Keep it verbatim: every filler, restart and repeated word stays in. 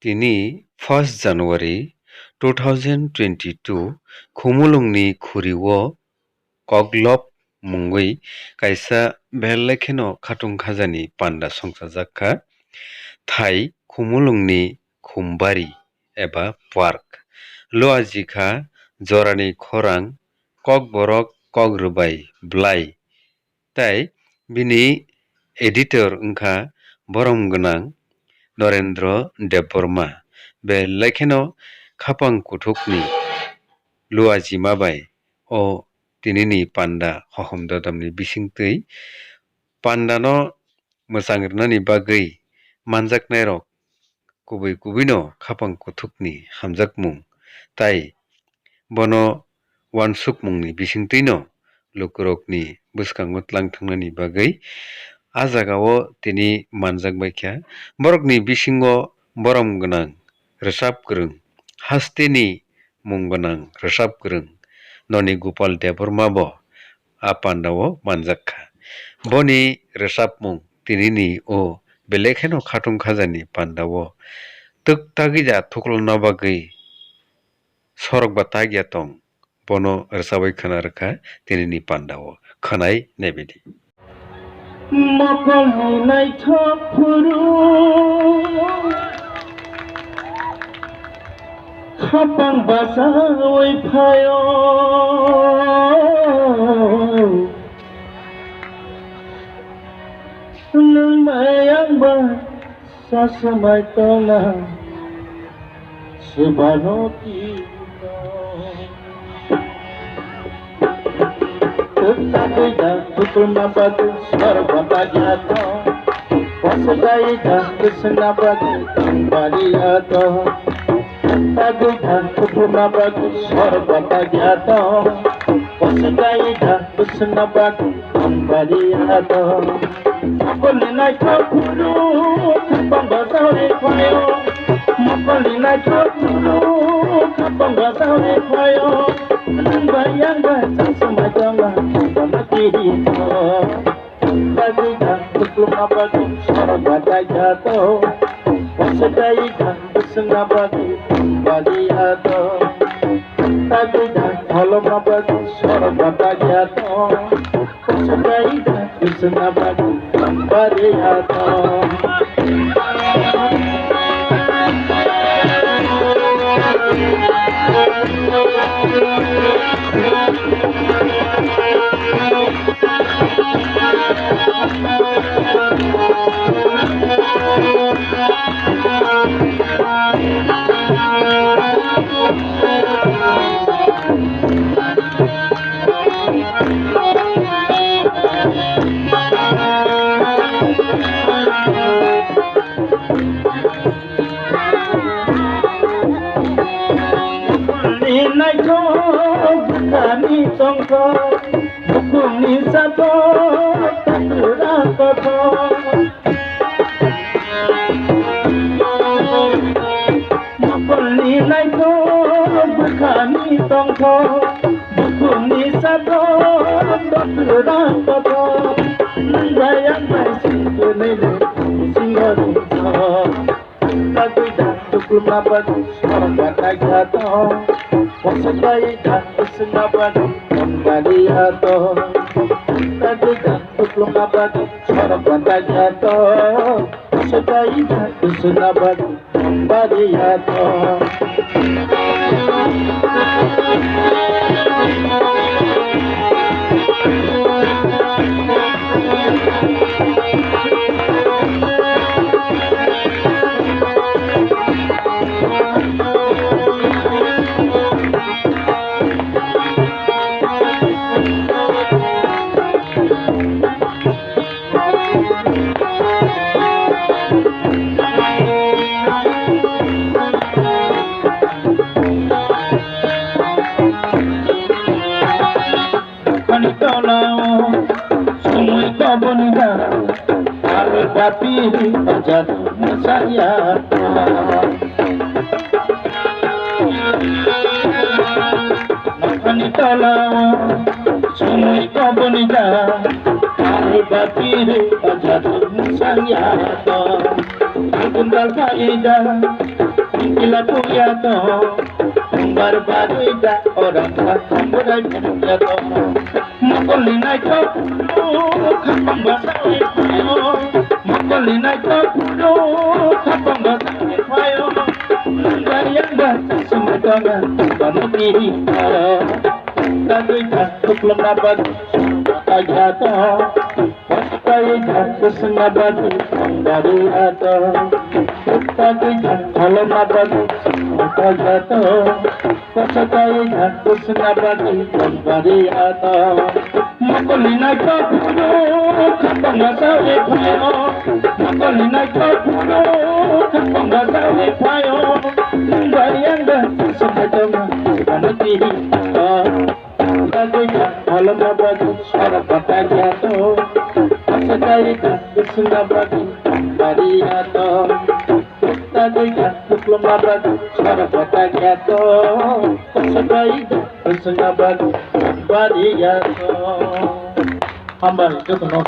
Tini first January two thousand twenty-two Khumulwngni Khuri-o Koklop mungwi kaisa belai kheno khatung khajani panda songchajak kha. Thai Khumulwngni Khumbari eba park. Luaji kha jorani khorang, kokborok, kokrwbai, bwlai. Tai bini editor wngkha borom gwnang Norendra Debbarma. Belai kheno khapang kuthukni luajima bai o tinini panda hohom dodamni bisingtwi pandano mwchang rwnani bagwi manjaknairok kubui kubuino khapang kuthukni hamjakmung tai bono uansukmungni bisingtwino lukurokni bwskango tlang thangnani bagwi a jagao tini manjak bai kha. Borokni bisingo borom gwnang rwchap kwrwng, hasteni mung gwnang rwchap kwrwng Noni Gopal Debbarma bo a pandao manjak kha. Boni rwchapmung tinini o belai kheno khatung khajani pandao twk tagwi da thuklana bagwi sorok ba tagya tong, bono rwchawi khwna rwkha tinini pandao. Khwnai naibidi. Mokolni naithok phuru khapang bachawi phaio. Nwng bai ang bai chasmai tongna swbano tino. Twtagwi da kuthumna bagwi sorbo tagyato. Boswkaiwi da kwswngna bagwi tongbaryato. Twtagwi da kuthumna bagwi sorbo tagyato. Boswkaiwi da kwswngna bagwi tongbaryato. Mokolni naithok phuru khapang bachawi phaio. Mokolni naithok phuru khapang bachawi phaio. Nwng bai ang bai chasmai tongna swbano tino. Bagwi da kuthumna bagwi sorbo tagyato. Boswkaiwi da kwswngna bagwi tongbaryato. Twtagwi da tholomna bagwi sorbo tagyato. Boswkaiwi da kwswngna bagwi tongbaryato. Ni naithok bwkhani tongthok, bukhukni sathok, takhwra kothok. Mokolni naithok bwkhani tongthok, bukhukni sathok, takhwra kothok. Nwng bai ang bai singkhe nini bisingo ringthok. Tagwi da tuklumna bagwi sorok batai khato. Boswkaiwi da kwswkna bagwi tongbaryato. Tagwi da tuklumna bagwi sorok batai khato. Boswkaiwi da kwswkna bagwi tongbaryato. Ani tolao sumui koboni da, aro bapiri bajat masaya. Ani tolao sumui koboni da, aro bapiri bajat masaya. Agun dal paida. Kila puya to, bar barui da orang ka, burai puya to. Mokol ni naithok, khapang ba sawi phayo. Mokol ni naithok, khapang ba sawi phayo. Bayang ba sumai tona, ba mati. Tadui ta, tuklom na ba, ta ya to. Kosotai jang kwswngna bagwi bari ato. Kosotai jang kholopna bagwi kosotai ato. Kosotai jang kwswngna bagwi bari ato. Mokol ni naithok phuru khapang basawi phaio. Mokol ni naithok phuru khapang basawi phaio. Nwng bai ang da swngbai tongma ano tiri. Tagwi kha phalma bagwi sorok bata giya to. Asa kai kha bisna bagwi bari ya to. Tagwi kha phalma bagwi sorok bata giya to. Asa kai kha bisna bagwi bari ya to. Hambai jotono.